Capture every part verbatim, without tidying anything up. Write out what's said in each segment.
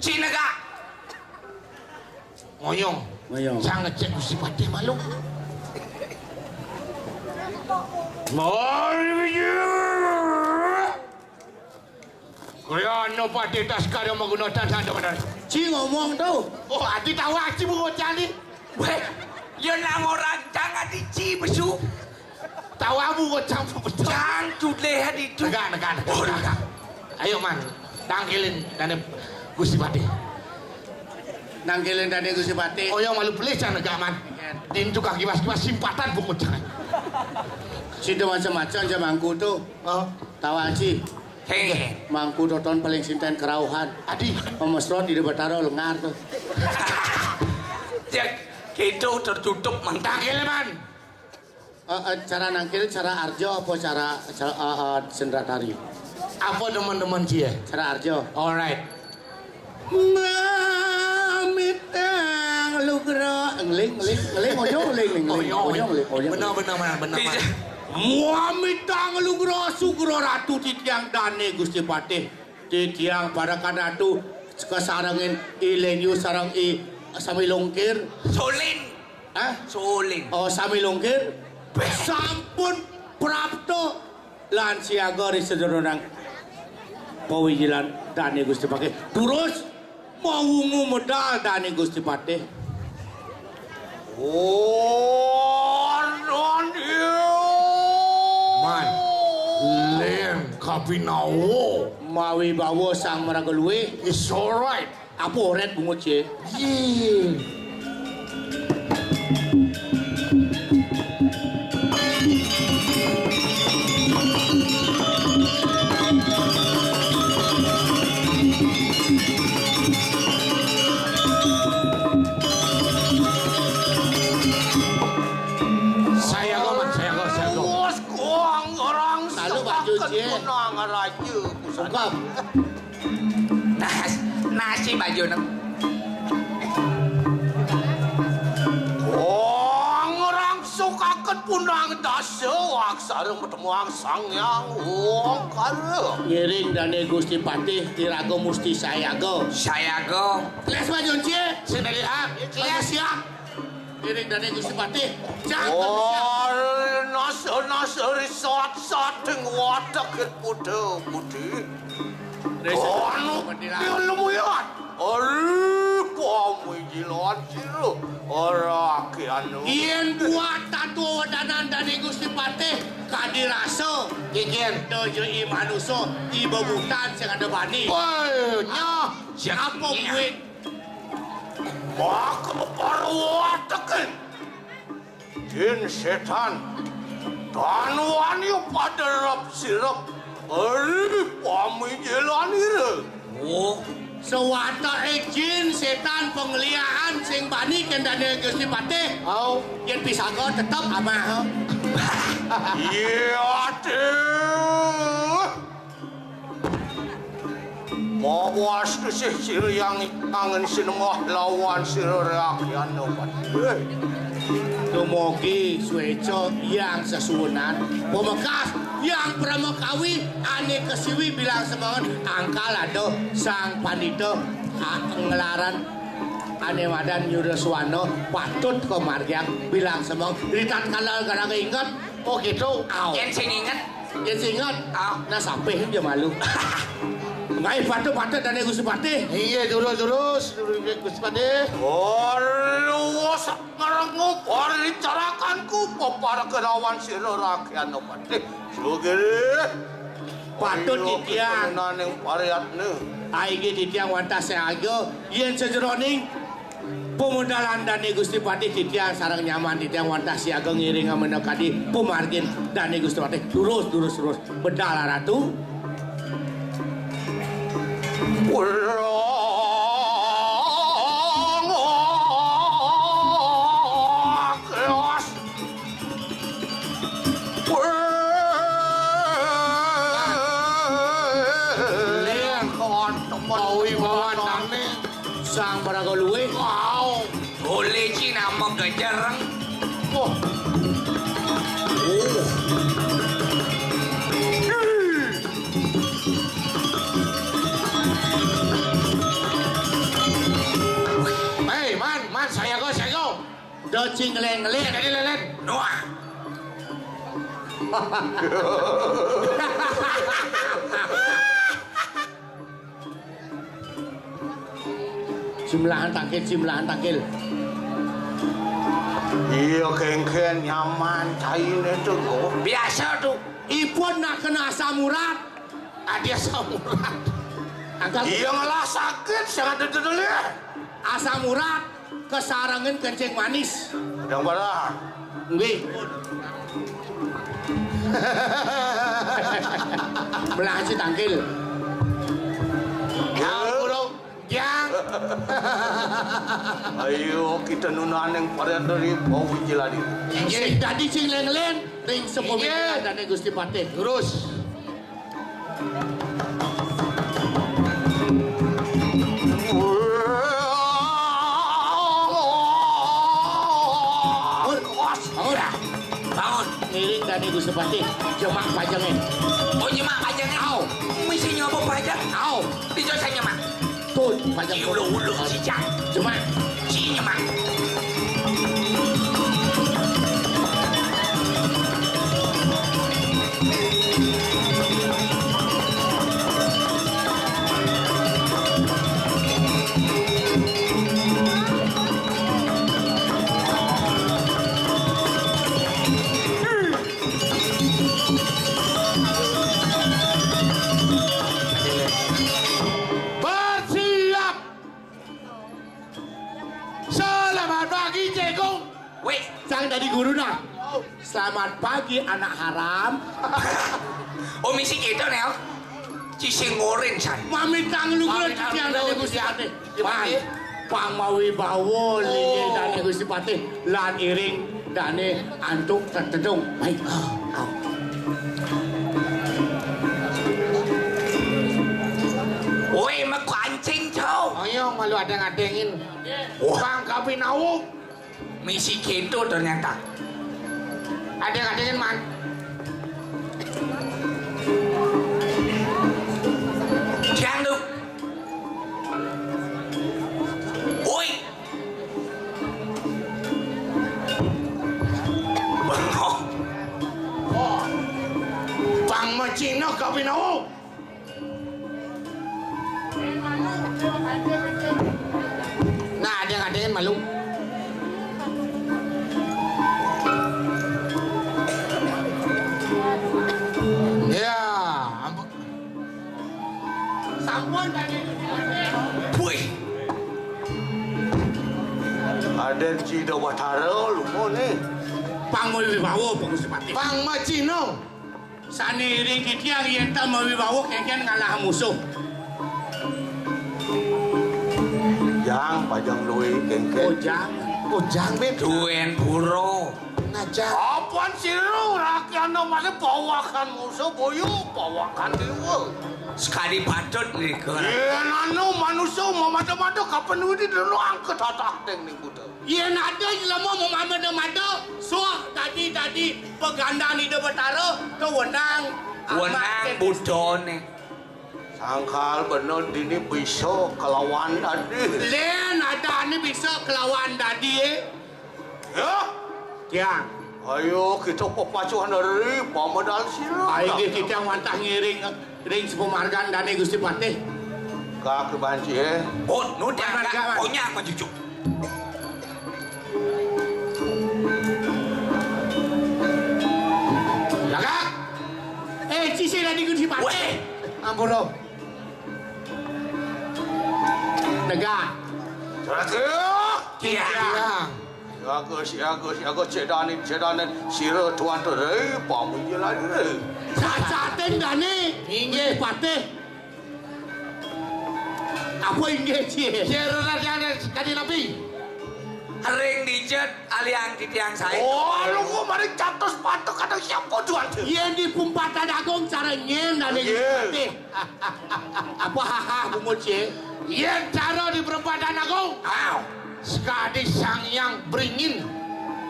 Cinegak. Ngoyong. Ngoyong. Sang ngecek Gusti Patih malu. Mari. Kaya anu Patih tas kada maguna tanda benar. Ci ngomong tuh. Oh, adi tawa ci bungut candi. Weh, ya nang orang cang adi ci besu. Tawamu kok campur betul. Cang tudeh adi tu. Negak, negak, negak. Oh, negak. Ayo man, tangkilin dane Gusti Patih. Nangkilin dane Gusti Patih. Oh ya malu pelih cang negak man. Din tukang kipas-kipas simpatan bungut cang. Sida macam-macam aja mangku tu. Oh. Tawa ci. He. Mangku toton paling sinten kerauhan. Adi. Pemesrot di Batara lengar tu. Cek, gitu tertutup mantap. Tangkilin man. Eh, eh, cara nangkil, cara arjo apa cara, cara eh, eh, sendratari? Apa teman-teman cie? Cara arjo. Alright. Mamitang lugra. Ngeling, ngeling, ngeling, ojo, ngeling, ngeling, ojo, ngeling, ojo. Benar, benar, benar, benar. Mamitang lugra sugra ratu titiang dane Gusti Patih. Titiang para kadatu kasarengin I Lenyu sareng I Sami Lungkir. Solin. Hah? Solin. Oh, Sami Lungkir. Sampun prapta lan siaga ri sejeroning pawijilan dane Gusti Patih. Terus mawungu medal dane Gusti Patih. Oh, non iya. Man. Len kapinawa. Mawi bawa sang maraga luwih. It's alright. Apa oret bungut cie? Ye. Saya kau man, saya kau, saya kau. Bos, gua ngerang. Lalu Pak Joji. Gua ngerang aja. Ungkap. Nas, nasi baju nang. Wong rangsukaken punang dasa aksara metemuang Sang Hyang Wong Kala. Ngiring dane Gusti Patih iraga musti sayaga. Sayaga. Les baju cie. Sendiri ah. Les ya. Ngiring dane Gusti Patih. Jangan. Oh, nasa-nasa risat sating watek putu putih. Anu, dia lumayan. Ari pamijilan sira. Ora kianu. Yen buat tatu wedanan dane Gusti Patih kadi rasa. Kikin. Dojo i manusa, i bebutan sing ada bani. Wah, nyah. Apa buin? Maka parwateken. Jin setan, tan wani pada rep sirep, ari pamijilan ira. Oh, sawatake jin setan pangliakan sing bani kendane Gusti Patih. Au. Yen pisaga tetep amah. Iya, deh. Mawas kesih sira yang angen sinembah lawan sira rakyatna Patih. Dumugi sueca yang sesuunan, pemekas yang pramakawi ane kasiwi bilang semangat angkal ada sang pandita a-, ngelaran ane madan Nyuraswana patut kamargiang bilang semangat. Ritatkala garaga inget. Oh gitu. Au. Yen sing inget. Yen sing inget. Au. Nah, sampai dia malu. Ngai patut-patut dane Gusti Patih. Iya, terus, terus. Terus, Gusti Patih. Terus ngerengu paricarakanku, peparkerawan sira rakyatna Patih. Sugiri. Patut ayo, titiang. Kenaning pariatna. Aige titiang wantah sayaga, yen sajeroning pamedalan dane Gusti Patih titiang sareng nyaman titiang wantah siaga ngiring amena kadi pamargin dane Gusti Patih. Durus, durus, durus. Bedal Ratu. Pulang. Len. Kawan temen. Kawibawanane. Sang Paraga Luwih. Wow. Boleh ci nama gejereng. Wah. Oh. Do cing leng-leng. Jadi lelen. Noah. Jumlahan tangkil, jumlahan tangkil. Iya, kengken nyaman, caine tuh. Biasa tuh. Ipun nak kena asam urat. Adi asam urat. Angkat. Iya, ngelah sakit, sangat dulu ya. Asam urat, kesarengan kencing manis. Yang pada. Nggih. Melah aja tangkil. Ya, burung. Yang. Ayo, kita nunaneng varian dari bau jelani. Inggih. Sing dadi sing leng-leng, ring sepuh. Inggih. Dane Gusti Patih. Terus. Bangun. Bangun. Ngiring dane Gusti Patih. Jemak pajenge. Oh, jemak pajenge. Au. Misi nyoba pajak. Au. Dijo saya nyemak. Tuh, pajak. Ulu-ulu si Cak. Jemak. Si nyemak. Bersiap. Selamat pagi, Cekung. Wih, sang dari guru nah. Selamat pagi, anak haram. Oh, misi gitu, Nel. Cisi ngorin, san. Mami tang lu guru. Mami tang lu guru. Dari Gusti Patih. Man, pang mawi bawa linggih dane Gusti Patih, lan iring dane antuk tetedung. Baik. Woi, mekancing, Cau. Ayo, malu adeng-adengin. Wah. Pang kapinawu. Misi gitu ternyata. Adeng-adengin, man. Jangan lu. Woi. Bengkok. Pang macina kapinawu. Nah, ada yang, ada yang malu. Ya, ampun. Sampun tadi. Wih. Ada Cida Batara lu mau nih. Pang mau wibawa, Pang Gusti Patih. Pang macina. Sane iring titiang yen ta mawibawa kengken ngalah musuh. Jang, pajang duwe kengken. Oh, jang. Oh, jang, Beb. Duwen pura. Nah, jang. Apan sira rakyatna masih bawakan musuh boyo, bawakan dewa. Sekali patut nika. Yen anu manusa mamada-mada kapan widi dulu angkat hatah teng ning kuda. Yen ada jelema mamada-mada, suh dadi-dadi pagandan Ida Betara, kewenang. Wenang amat budone. Sangkal bener dini bisa kelawan dadi. Len adane bisa kelawan dadi, eh. Ya? Tiang. Ayo kita pepacuhan dari pamedal sira. Ayo nggih, kita wantah ngiring ring sepemargan dane Gusti Patih. Kak banci, eh. Oh, nu tiang. Pamargan. Punya apa cucu? Lagak. Eh, cisi dadi Gusti Patih. Weh. Ampura. Negak. Salah. Tiang. Tiang. Siaga, siaga, siaga, cedanin, cedanin, sira tuan tu, eh, pamuji lagi, eh. Sacating dane, inggih patih. Apa inggih, Cik? Sira rakyatne kadi napi? Ring dijet aliang titiang sae. Oh, lu kok mari catus patuk kadang siapa tuan tu? Yen di Pumpatan Agung cara nyen dane. Inggih. Patih. Apa hahah bungut, Cik? Yen cara di perempatan aku. Aw. Sekadi Sang Hyang Beringin.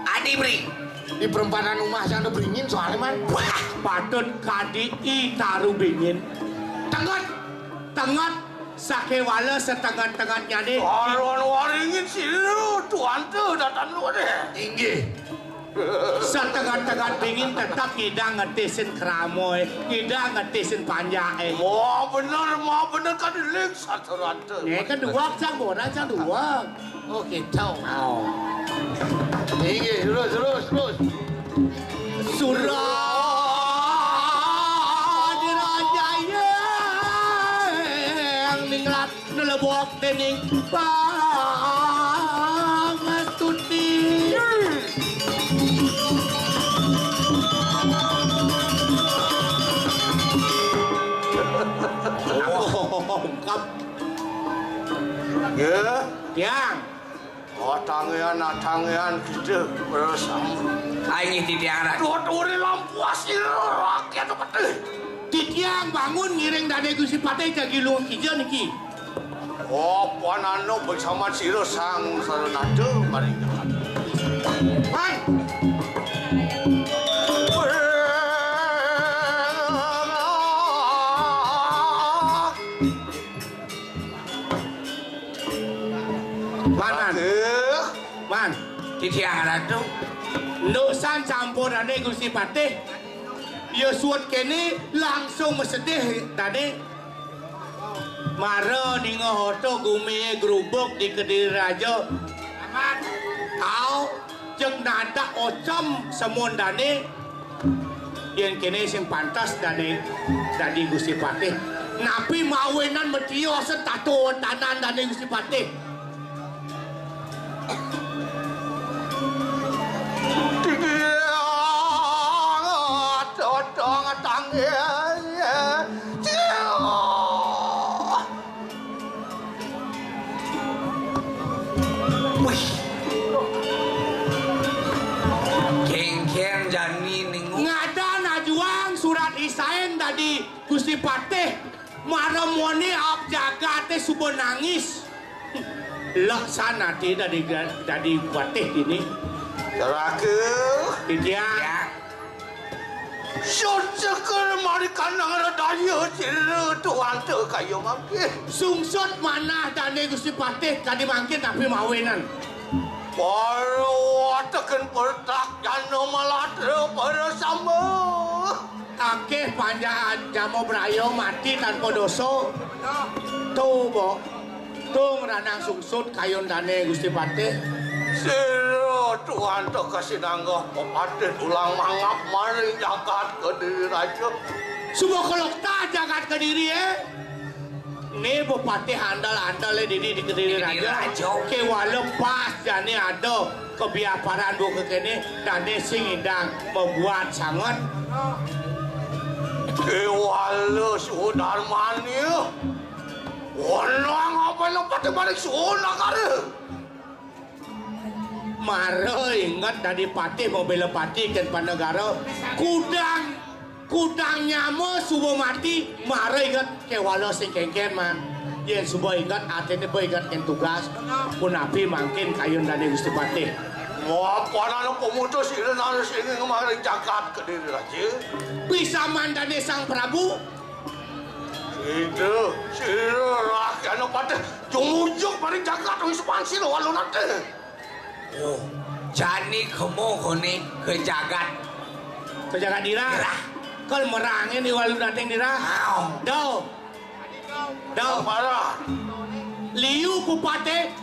Adi Beri. Di perempatan rumah sana Beringin soalnya, man. Wah, patut kadi i taru bingin. Tenget. Tenget. Sakéwala satenget-tengetnyané. Karon waringin sira tuanta datan luwih. Inggih. Satenget-tenget bingin tetep ngidang ngetisin kramaé, ngidang ngetisin panjaké. Mau bener, mau bener kadiling sateranta. Né kedua sang boran sang dua. Oh, gitu. Oh. Inggih, terus, terus, terus. Sura dirajaya ningrat nelebok dening pangastuti. Oh, ungkap. Ya. Tiang. Atangéan, atangéan kita bersama. Aing titiang, Raden. Duh, uri lampuas ira rakyat Patih. Titiang bangun ngiring Dané Gusti Patih jagi luwung kija niki. Oh, panano bersama sira sang saranata maring jagat. Hai. Man, man. Ratu. Man. Titiang, Ratu. Nduk san sampurané Gusti Patih. Ya suud kéné langsung masedih dané. Mara ningehata guminé grubug di Kediri Raja. Aman. Tau, jeg nadak ocom semun dané. Yén kéné sing pantes dané dadi Gusti Patih. Napi mawinan matiosan tata wetanan dané Gusti Patih? Totong tanggé. Wih. Kéngkén jani ningu. Ngadan ajuang surat isaén dadi Gusti Patih. Mara moni aab jagaté suba nangis. Leksan ati dadi, dadi patih dini. Raka. Titiang. Ya. Sujekar marikandang radaya sira tuanta kaya mangkin. Sungsut manah dané Gusti Patih kadi mangkin napi mawinan. Para watekin pertak jana malatra para samba. Akéh panjakan jama braya mati tanpa dosa. Tuh, Bok. Tung ranang sungsut kayun dané Gusti Patih. Sira tuanta kasinanggeh pepatih ulang mangap maring jagat Kediri Raja. Suba kelokta jagat Kediri, é. Né pepatih andal-andal, é, dini di Kediri Raja. Kediri Raja. Kéwala pas jani ada kabiaparan buka kéné, dané sing ngidang mabuat sanget. Kéwala Sudarmani. Wenang apa yang patih balik suun negara? Mara inget dadi patih mabéla pati kén panegara. Kudang, kudang nyama suba mati, mara inget kéwala sing kéngkén, Man. Yén suba inget, atiné ba inget kén tugas. Punapi mangkin kayun dané Gusti Patih? Mapan anu pemutus ira nang sing maring jagat Kediri Raja. Pisaman dané Sang Prabu. Sira, sira rakyat anu patih jumujuk maring jagat wis pansir walunate. Oh, jani kemo koné ka jagat. Ka jagat dira? Dira. Kal merangin di walunate dira. Au. Do. Do. Marah. Liu pepatih,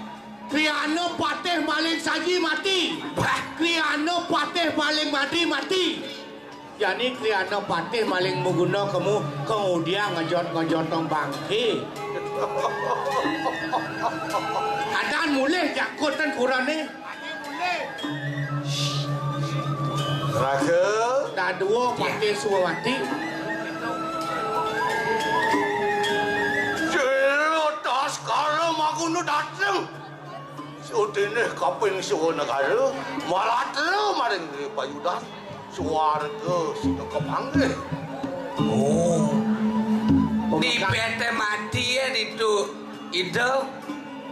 kriana patih maling saji mati. Bah. Kriana patih maling madri mati. Jani kriana patih maling maguna kemu, kemudian ngejot-ngejotang bangké. Adan mulih jakut tan kurané. Raga. Dadua patih suwati. Sira taskala maguna dateng. Sutinih kaping siwa negara, malatra maring Gri Payudan, suwarga sida kapanggih. Oh. Di P T mati ya ditu, Ida.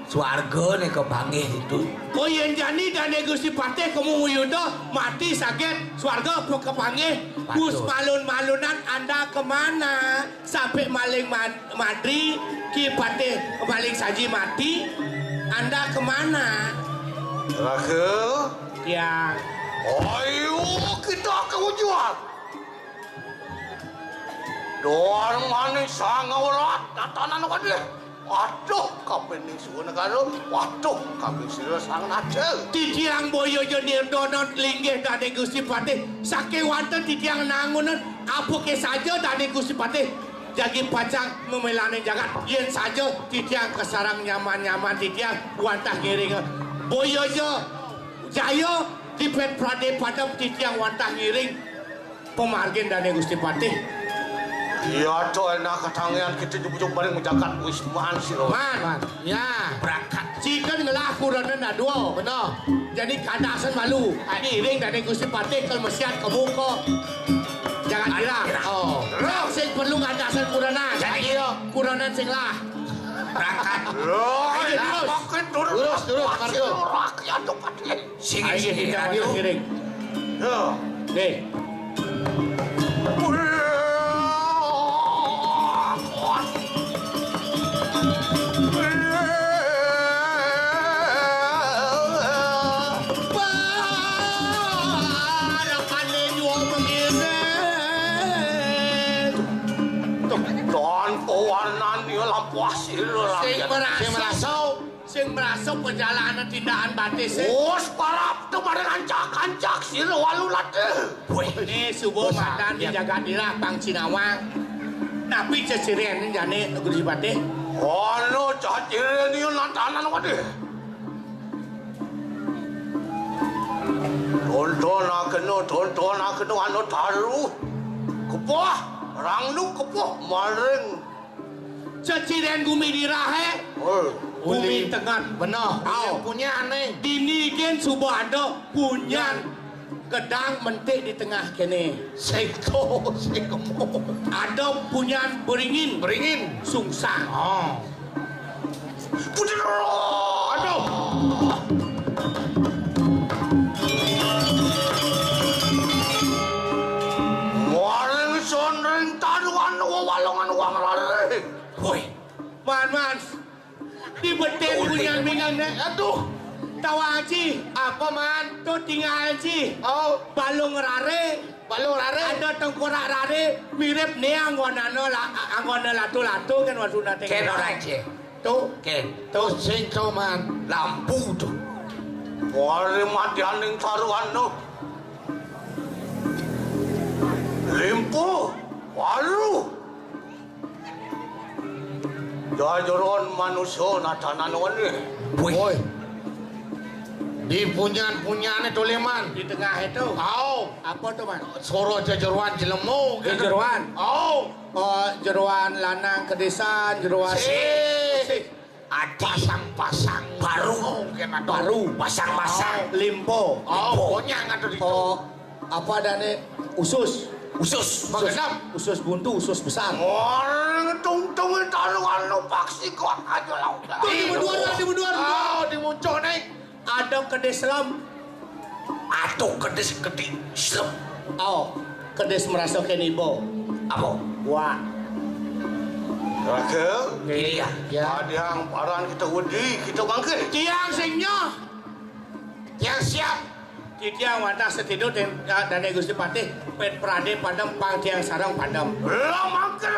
Swarga né kapanggih itu. Oh, yén jani Dané Gusti Patih kemu nguyuda mati saget, swarga pe-, kapanggih. Patut. Gus malun-malunan, Anda kemana? Sampai maling mad-, madri, Ki Patih maling saji mati. Anda kemana? Raga. Ya. Ayo kita ke ujung. Doang maning sangawerat tatanan wadih. Aduh, kapining suwa negara. Waduh, kaping sira sang naja. Titiang boya ja nirdonon linggih Dané Gusti Patih. Saking wonten titiang nangunen apuké saja Dané Gusti Patih. Jagi pacang memelaning jagat. Yén saja titiang kasarang nyaman-nyaman titiang wantah ngiring. Boya ja jaya dipet pradé padem titiang wantah ngiring. Pamargin Dané Gusti Patih. Iya, to enak katangian kita jupuk-jupuk bareng majagat wisman sira. Man. Man. Ya. Berangkat. Cikeun ngelah kurenan dadua. Bener. Jadi kadasan malu. Adi iring Dané Gusti Patih kal mesiat kebuka. Jangan kira. Oh. Terus. Sing perlu kadasan kurenan. Jadi iya. Kurenan sing lah. Berangkat. Loh, ayo, terus. Lurus, lurus, marga. Rakyat tuh, Patih. Sing, ayo, sing, kita ayo. Maju kiring. Yo. Nih. Tanpa warnani lampah sira. Sing merasa. Sing merasa. Sing merasa perjalanan tindakan batis, eh? Wus, parab tuh pada rancak-rancak sira walu latih. Wih, ini subuh madan di jagat dirah Bang Cinawang. Napi ceciren jani Gusti Patih? Ono ceciren yo nantanan wadih. Tonton akeno, tonton akeno anu taru. Kepoh, rangnu kepoh maring. Ceciren gumi dirahé. Oh. Gumi tengen. Bener. Au. Punyan né. Dini gén suba ada punyan gedang mentik di tengah kéné. Seko, seko. Ada punyan beringin. Beringin. Sungsang. Oh. Putra. Aduh. Maring sonring taruhan wewalungan wang rare. Woi. Man, man. Di betin punyan bingung né. Aduh. Tawang ci. Apa, man? Tuh tinggal ci. Oh. Balung rare. Balung rare. Ada tengkorak rare, mirip né anggonana la-, anggona latu-latu kan, waduh, nate. Kén orang ci. Tuh. Kén. Tuh sing to, man. Lampu tuh. Wari matianing taruhan tuh. Limpu. Waduh. Jajaran manusia natanan wani. Woi. Di punyan-punyané Toleman. Di tengah itu. Au. Apa tuh, man? Soro jejeruan jelemu. Jejeruan. Au. Oh, jeruan lanang kedésan, jeruan. Sih. Sih. Adi. Pasang-pasang. Baru. Oh, kena baru. Pasang-pasang. Limpo. Oh, limpo. Pokoknya nggak ada di. Oh, apa adané usus? Usus. Usus. Magenep. Usus buntu, usus besar. Orang tungtung taruhan lo paksi kuat aja lah. Tuh, di menduan, di menduan. Oh, di muncul nih. Ada kedis lem. Atuh kedis kedis. Sep. Oh, kedis merasa kenibo. Apa? Wah. Raga. Iya. Ya. Ada yang paran kita wedi, kita bangkit. Tiang sing nyoh. Tiang siap. Titiang wantah setidur dan, dan Gusti Patih, pet prade padem, pang tiang sarang padem. Lah mangkir.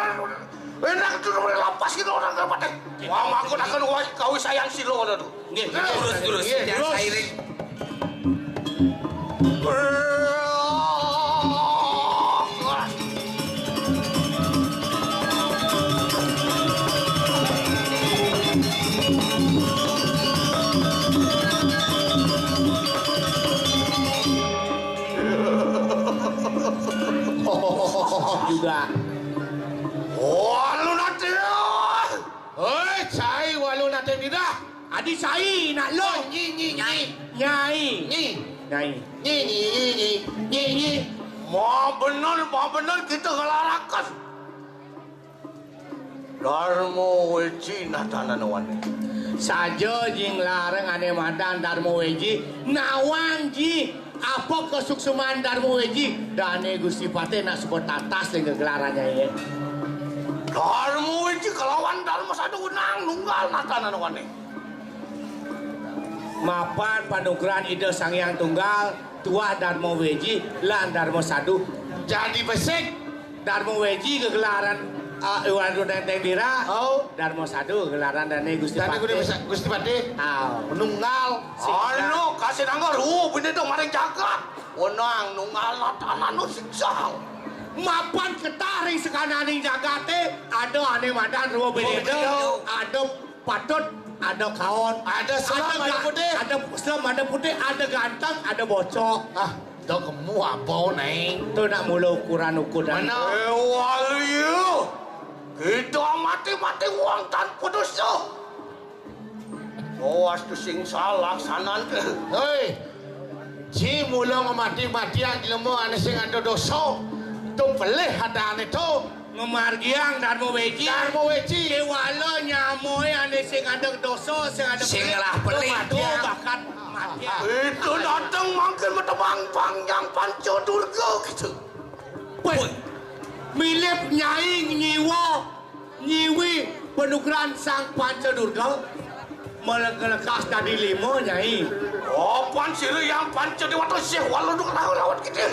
Enak tuh, lapas gitu orang dapat. Wah, aku akan wai kawis sayang silo ada tuh. Nggih, terus, terus. Nggih, terus. Sairing. Juga. Walu nate. Hei, cai walu nate bidah. Adi cai nak lo. Oh, nyi, nyi, nyai. Nyai. Nyi. Nyai. Nyi, nyi, nyi, nyi. Nyi, nyi. Ma bener, ma bener kita ngelarakas. Darmo weci natanan wani. Saja jing larang ané madan Darma Weji, nawang ji apa kasuksuman Darma Weji, dané Gusti Patih nak suba tatas dengan gelarannya ya. Darma Weji kalawan Darma Sadu wenang nunggal natanan wané. Mapan panugrahan Ida Sang Hyang Tunggal, tuah Darma Weji lan Darma Sadu. Jadi besik. Darma Weji gegelaran, ah, Iwan Rudeng Teng Dira. Oh. Darma Sadu gegelaran dané Gusti Patih. Gusti Patih. Ah. Menunggal. Anu, kasih nanggal ruh bini dong maring jagat. Wenang nunggal natanan nu siksal. Mapan ketah ring sekananing jagaté, ada ané madan ruh bini dong, ada patut, ada kaon, ada selem, ada putih, ada selem, ada putih, ada ganteng, ada bocok. Ah, to kemu abau, Neng. To nak mula ukuran-ukuran. Mana? Eh, wali. Kita mati-mati wong tanpa dosa. Oh, astu sing salah sanan. Hei. Ji mula ngamati-mati jelema ané sing ada dosa. To pelih adané to. Ngamargiang Darma Weji. Darma Weji. Kéwala nyamaé ané sing ada dosa, sing ada sing pelih, lah pelih, to bakat mati. Itu dateng mangkin matebang panjang Panca Durga gitu. Woi, milip nyai nyiwa, nyiwi panugrahan Sang Panca Durga. Melekas dadi lima, Nyai. Oh, pan sira yang Panca Dewata sih walau duk lawan-lawan kita.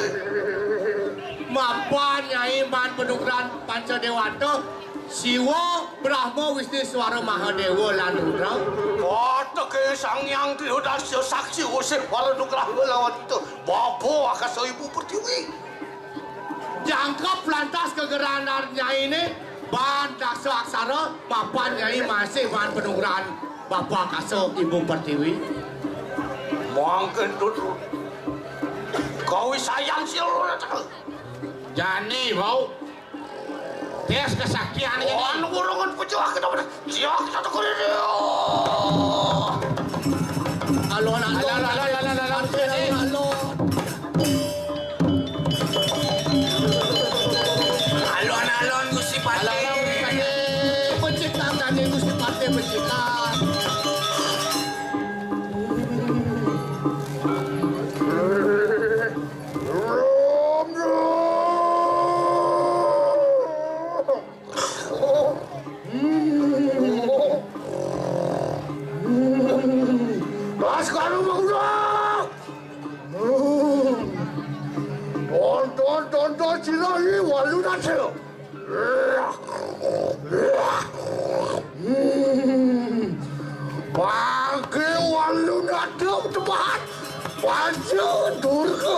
Mapan, Nyai, man panugrahan Panca Dewata, Siwa, Brahma, Wisnu, Swara, Mahadewa, lan Rudra. Kata ke Sang Yang Triyodarsa saksi usih walau duk lawan-lawan kita. Bapa akasa ibu pertiwi. Jangkep lantas kegeranan nyainé, ban daksa aksara, mapan nyai masih ban panugrahan Bapa Kasa Ibu Pertiwi. Mangkin tutu. Kawisayan sil. Jani bau. Tes kesaktian ini. Wan urungan pejuah kita pada. Siap kita tekuni dia. Alon, alon, alon, alon, alon, alon, alon, alon. Alon-alon Gusti Patih. Alon-alon Gusti Patih. Pecikang tadi Gusti Patih pecikang. Laskar Madura. Tonton, tonton, sira iki walu nasib. Bangke walu nadam tepat. Panca Durga.